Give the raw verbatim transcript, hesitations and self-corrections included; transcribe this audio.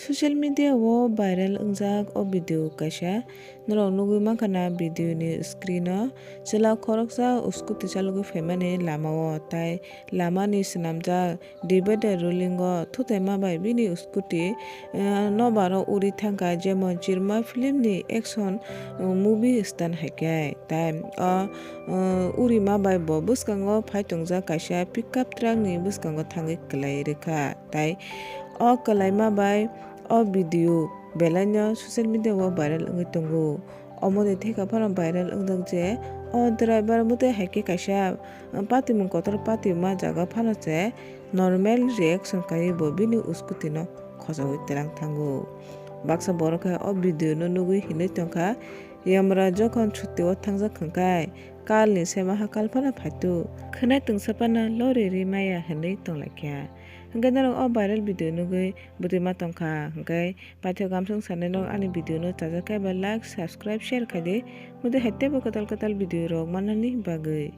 Social media o viral wngjak o video kaisa norok nugwi mankha na, video ni screen o chwla khoroksa scooty chalogwi phaimani lama o, tai lama ni swnamjak divider ruling o thutaima bai bini scooty, eh, nobaro uri thangkha, jemon Chirma film ni action, eh, movie style hai khe, tai o, eh, urima bai bo bwskango phai tongjak kaisa pickup truck ni bwskango thangwi kwlai rwkha, tai o kwlaima bai o video belai no social media o viral wngwi tongo. Omo ni theka phano viral wngjak je o driver mwtai hai khe kaisa patimung kotor patima jaga phano se normal reaction kaiwi bo bini scooty no khojagwi twlang thango. Baksa borok khe o video no nugwi hinwi tongkha, "Yamra jokhon chutti o thangjak hwnkhe kal ni sema hakal phano phaitu, khwnai tungsa phano lori ri maya," hinwi tonglaikha. Hwnkhe norok o viral video nugwi bwtwi ma tongkha, hwnkhe paithak gamsung sanai norok ani video no chajak khe ba like, subscribe, share khai di, mode hai teibo kwtal kwtal video rok manani bagwi.